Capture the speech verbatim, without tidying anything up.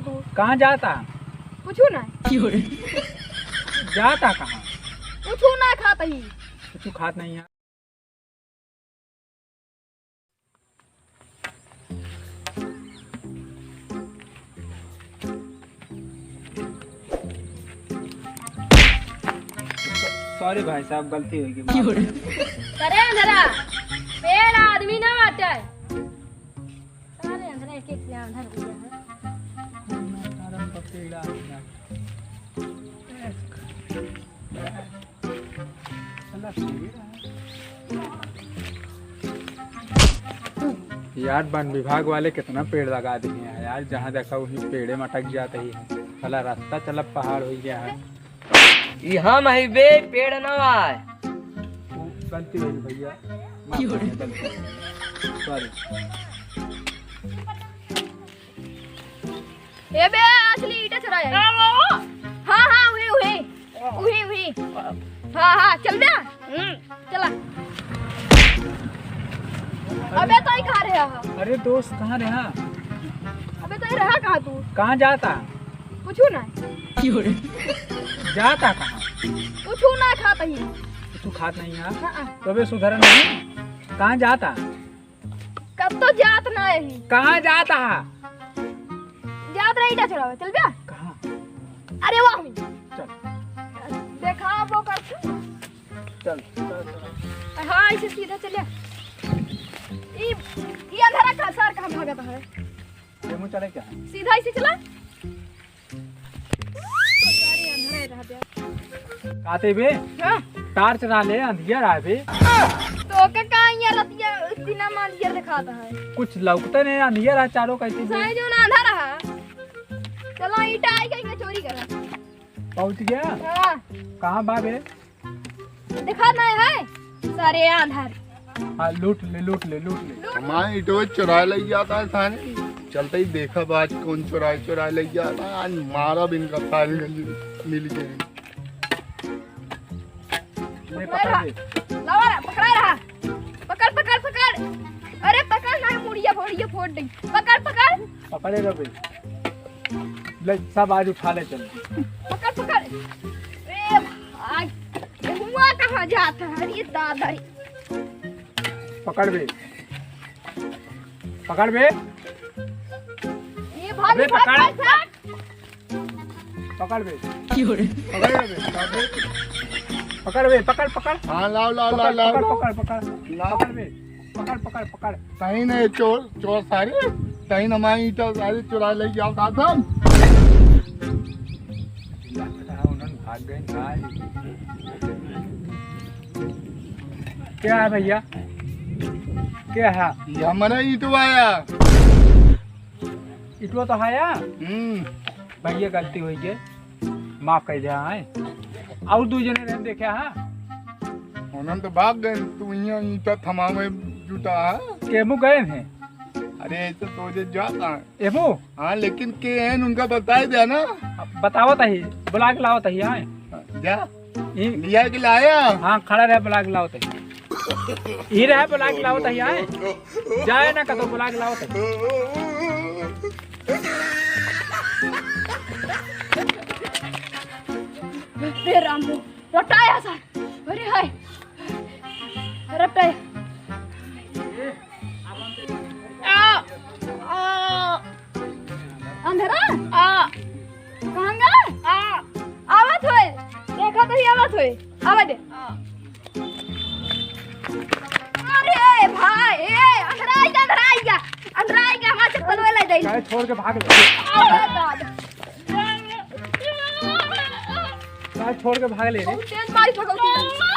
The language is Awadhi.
तू? कहाँ जाता? कुछ ना। जाता कहाँ? कुछ ना खात ही। कुछ खात नहीं है। Sorry भाई साहब, गलती हो गई, माफ कर दो। करे अंधरा, पेड़ आदमी ना बाटे। सारे अंधरा एक एक से अंधर हो गया है। यार, वन विभाग वाले कितना पेड़ लगा दिए हैं यार, जहाँ देखा वहीं पेड़े मटक जाते ही हैं। साला रास्ता चलब पहाड़ हो गया है। ई हम हई बे, पेड़ ना आए। वो गलती हो गई भैया, माफ कर दे, गलती। Sorry। ए बे, असली ईटा चुराए। हाँ, हाँ, उही, उही। उही, उही। हाँ, हाँ, चल बे। हम्म, चला। अबे, तो ही कहाँ रहा? अरे दोस्त, कहाँ रहा? अबे, तो ही रहा कहाँ तू? कहाँ जाता? कुछ ना। जाता कहाँ? कुछ ना खाता ही। कुछ खात नहीं है? हाँ, हाँ। तो बे सुधर नहीं। कहाँ जाता? कब तो जात ना ही। कहाँ जाता है? जात रही ईटा चुरावे, चल बे। कहाँ? अरे वाह। चल। देखा वो कर। चल, चल, चल। हाँ, ऐसे सीधा चले। ई, ई अंधरा का सार कहाँ भागत है? ये मुँह चले क्या? सीधा ऐसे चला। सारे अंधरा ही रह गया। काते बे? हाँ। Torch ना ले, अंधिया रहा बे। तो का, का ये रतिया इतना मा अंधिया दिखाता है? कुछ लौकते नहीं, अंधिया रहा चारों, कैसे बे? सारे जो ना अंधा रहा। चला, ईटा आई कहीं चोरी करा। पहुँच गया? हाँ। कहाँ बा बे? देखा नहीं है? सारे अंधर। हाँ, लूट ले, लूट ले, लूट ले। हमारे ईटो चुराए लग जाता है थाने। चलते ही देखा बा आज कौन चुराए, चुराए लग जाता है। आज मारा बिन का सारी गंजी मिल गए। नहीं, पकड़ ले। लावा रे, पकड़ा रहा। पकड़, पकड़, पकड़। अरे पकड़ ना, मुड़िया फोड़िया फोड़ दे। पकड़, पकड़। पकड़े रहो बे। ले, सब आज उठा ले चल। पकड़, पकड़। ए भाई, ये हुआ कहाँ जाता है? अरे दादा रे। पकड़ बे। पकड़ बे। ये भाई, अबे, भाग, पकड़। भाग, भाग। पकड़ बे। क्यों रे? पकड़ बे, पकड़ बे। पकड़ बे, पकड़, पकड़। हाँ, लाओ, लाओ, पकड़, लाओ, पकड़, लाओ। पकड़, पकड़। लाओ। पकड़ बे। पकड़, पकड़, पकड़। तहीं ने चोर, चोर सारे, तहीं ने हमारी ईटा सारे चुरा ले गया था हम। उन्होंने भाग गए, भाई। क्या है भैया? क्या है? ये हमारा ईटवा आया। ईटवा तो आया? हम्म। भैया, गलती हुई है, माफ कर दिया है। और दू जने रहन देखे, हाँ? उन्होंने तो भाग गए, तू यहाँ ईंटा थमावे जुटा है। केमू गए हैं? अरे, ऐसे सोचे जाता है। एमू? हाँ, लेकिन के हैं, उनका बताए दे ना। बतावत ही, बुला के लावत ही, हाँ। जा। ई लिया के लाया? हाँ, खड़ा रहे, बुला के लावत ही। ई रहे, बुला के लावत ही, हाँ। जाए ना कतो, बुला के लावत ही। हे रामू, रटाया सा। अरे हाय। रटाया। आ, आ, अंधरा? आ। कहाँ गा? आ। आवत होए। देखा तो ही आवत होए। आवा दे। आ। अरे भाई, ए, अंधरा आइगा, अंधरा आइगा। अंधरा आइगा, हमार चप्पल वाला दे। काहे छोड़ के भाग ले? अरे दादा। काहे छोड़ के भाग ले रे? बहुत तेज मारी भगवती।